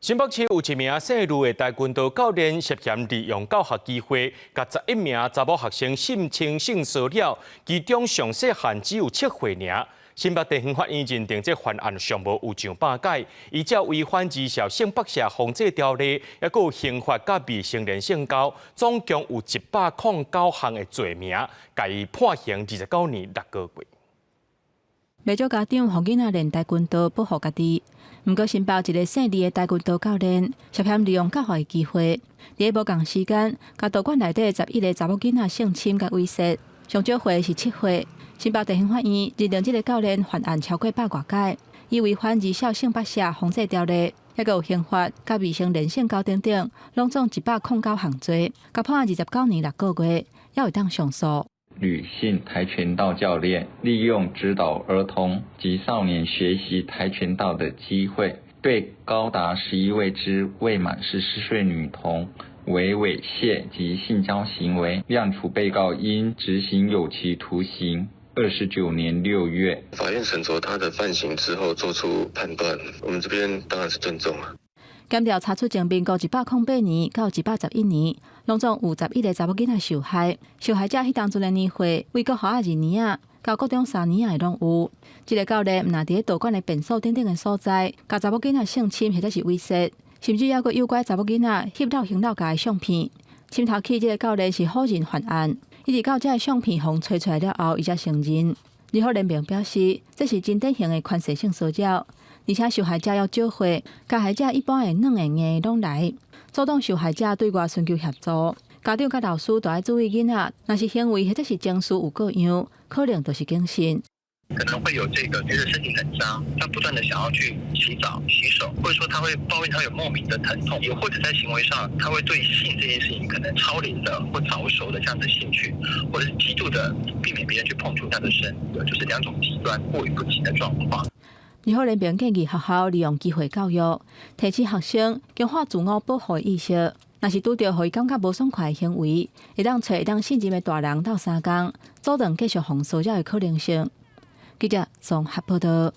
新北市有一名姓呂的跆拳道教練涉嫌利用教學機會，共11名查某學生性侵性騷擾，其中上細漢只有7歲爾。新北地方法院認定這犯案上無有上百改，依照違反兒少性剝削防制條例，抑閣有刑法佮未成年性交，總共有109項的罪名，共伊判刑29年6個月。袂少家長予囡仔練跆拳道保護家己，毋過新北一個姓李的跆拳道教練涉嫌利用教學的機會，佇咧無仝時間，共道館內底11個查某囡仔性侵佮猥褻，上少歲是7歲。新北地方法院認定這個教練犯案超過百外改，伊違反兒少性剝削防制條例，抑閣有刑法佮未成年性交等等，攏總109項罪，共判29年6個月，猶會當上訴。呂姓跆拳道教練利用指導兒童及少年學習跆拳道的機會，對高達11位之未滿14歲女童為猥褻及性交行為，量處被告應執行有期徒刑29年6月。法院審酌他的犯行之後作出判斷，我們這邊當然是尊重啊。檢調查出從民國108年到111年，攏總有11個查某囡仔受害。受害者彼當陣的年歲，為國小二年仔到國中三年仔的攏有。這個教練毋但佇咧道館的便所等等的所在，共查某囡仔性侵或者是猥褻，甚至猶閣誘拐查某囡仔翕摎胸摎頰的相片。審頭起這個教練是否認犯案，一直到這个相片予揣出來了後，伊才承認。兒福聯盟表示，這是真典型的權勢性騷擾。而且受害者猶少歲，加害者一般會軟的硬的攏來，阻擋受害者對外尋求協助。家長佮老師都愛注意囡仔，若是行為或者是情緒有過樣，可能就是警訊。可能會有這個覺得身體很髒，他不斷的想要去洗澡、洗手，或者說他會抱怨他有莫名的疼痛，也或者在行為上，他會對性這件事情可能超齡的或早熟的這樣的興趣，或者是極度的避免別人去碰觸他的身體，就是兩種極端過猶不及的狀況。兒福聯盟建議學校利用機會教育，提醒學生強化自我保護意識。若是拄著予伊感覺無爽快的行為，會當揣會當信任的大人鬥相共，阻斷繼續予騷擾的可能性。記者綜合報道。